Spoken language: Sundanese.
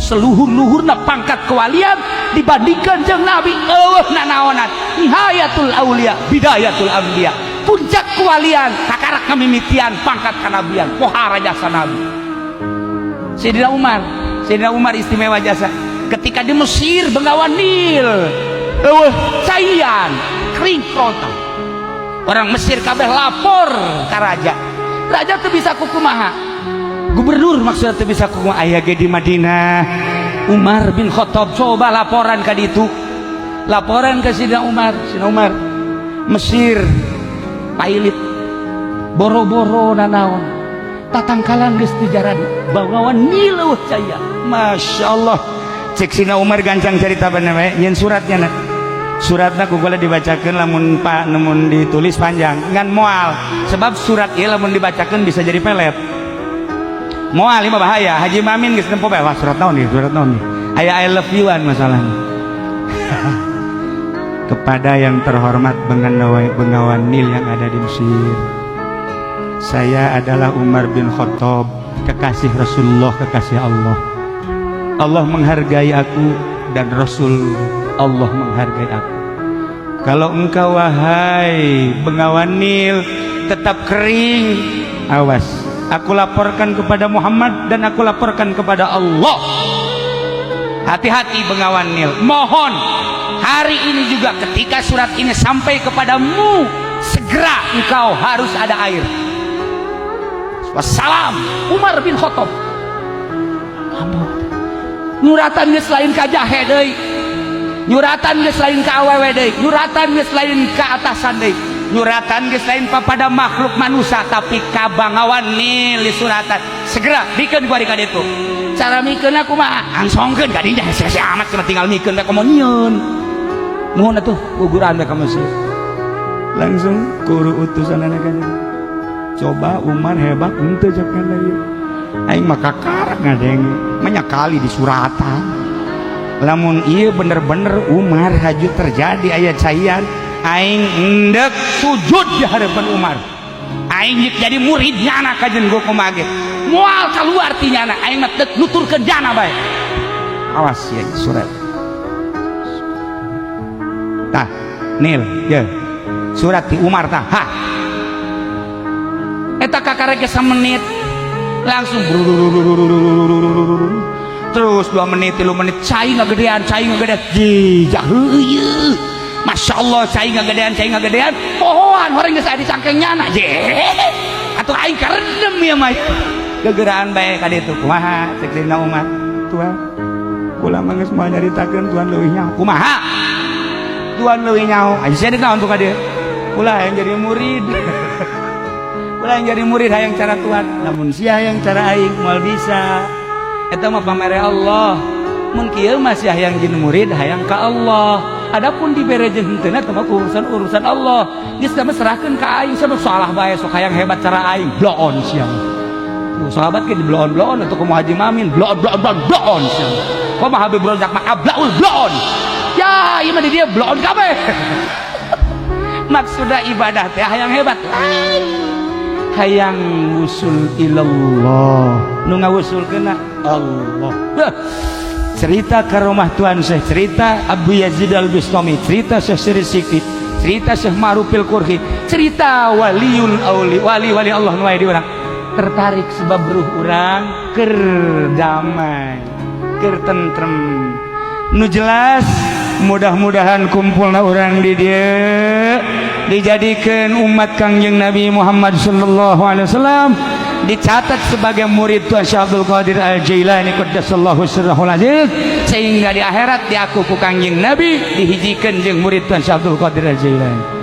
Seluhur-luhurna pangkat kewalian dibandingkan jeung Nabi eueuh nanaonan. Nihayatul aulia, bidayatul anbiya. Puncak kewalian kakarak ngamimitian pangkat kanabian, pohara jasa Nabi. Sayyidina Umar, Sayyidina Umar istimewa jasa. Ketika di Mesir, Bengawan Nil eueuh caian, kering kerontang. Orang Mesir kabeh lapor ka raja. Raja tuh bisa kukumaha, gubernur maksudnya tuh bisa kukumaha. Aya ge di Madinah Umar bin Khattab. Coba laporan ka ditu, laporan ke Sidina Umar. Sidina Umar, Mesir pailit, boro-boro nanaon, tatangkalan geus dijaradi, Bengawan Nil eueuh caian. Masya Allah, cek Sidina Umar gancang cerita bener we nyeun suratnya na. Suratna ku kula dibacakeun, lamun pak namun ditulis panjang ngan moal, sebab surat ieu lamun dibacakeun bisa jadi pelet. Moal ieu mah bahaya. Haji Mamin geus nempo bae, wah, surat naon nih, surat naon nih, aya "I love you" an masalahnya. Kepada yang terhormat Bengawan, Bengawan Nil yang ada di Mesir. Saya adalah Umar bin Khattab, kekasih Rasulullah, kekasih Allah. Allah menghargai aku dan Rasul Allah menghargai aku. Kalau engkau, wahai Bengawan Nil, tetap kering, awas, aku laporkan kepada Muhammad dan aku laporkan kepada Allah. Hati-hati, Bengawan Nil. Mohon hari ini juga ketika surat ini sampai kepadamu, segera engkau harus ada air. Wassalam, Umar bin Khattab. Nyuratan geus lain ka jahe deui, nyuratan geus lain ka awewe deui, nyuratan geus lain ka atasan deui, nyuratan geus lain papada makhluk manusia, tapi ka Bangawan Nil disuratan, segera bikeun ku ari ka ditu. Cara mikeun aku mah angsongkeun ka dinya, hese amat cuma tinggal mikeun bae, komo nyieun. Nuhun atuh, guguran bae ka Mesir. Langsung kuru utusan kan, coba Umar hebat henteu, cek kan ieu aing mah kakarak ngadenge banyak kali di suratan. Lamun ieu bener-bener Umar haju terjadi aya caian, aing endek sujud di hadapan Umar, aing jik jadi murid nyana. Kajen gua kumaha ge moal keluar ti nyana, aing mah deuk nuturkeun jana bae. Awas ya, surat tah Nil ya, surat ti Umar tah. Ha, eta kakarek menit langsung terus 2 menit, 3 menit, cai ngagedean, cai ngagedean, jijak heueuh. Masya Allah, cai ngagedean, cai ngagedean, pohoan orang geus aya di cangkeng nyana je atuh aing karendem ya mah, gegeraan bae ka ditu. Kumaha cek Sayyidina Umar? Tuan, kula mah geus moal nyaritakeun, tuan leuwih nyaho. Kumaha tuan leuwih nyaho? Ayo sia naon tuh ka dieu? Kula hayang jadi murid, kula hayang jadi murid, hayang cara tuan. Namun sia hayang cara aing moal bisa, eta mah pamere Allah. Mun kieu mah sia hayang jadi murid, hayang ka Allah. Adapun dibere jeung henteu eta mah urusan-urusan Allah. Geus mah serahkeun ka aing, sabab salah bae sok hayang hebat cara aing, bloon sia. Tuh, sahabat ke di bloon-bloon atau kumaha Haji Mamin bloon bloon bloon bloon sia. Kumaha Habib Rozak mah ablaul bloon. Ya, ieu mah di dia bloon kabeh. Maksudna ibadah teh hayang hebat lain, hayang wusul ilallah, nu ngawusulkeunna Allah. Beuh. Cerita karomah Tuan Syekh, cerita Abu Yazid Al Bustami, cerita Syekh Siri Siti, cerita Syekh Ma'rufil Qurhi, cerita waliul auli, wali wali Allah nu aya di urang tertarik, sebab ruh urang keur damai, keur tentrem. Nu jelas mudah-mudahan kumpulna urang di dieu dijadikan umat Kangjeng Nabi Muhammad sallallahu alaihi wasallam, dicatat sebagai murid Tuhan Syekh Abdul Qadir Al Jailani qaddasallahu sirrahul aziz, sehingga di akhirat diaku ku Kangjeng Nabi dihijikeun jeung murid Tuhan Syekh Abdul Qadir Al Jailani.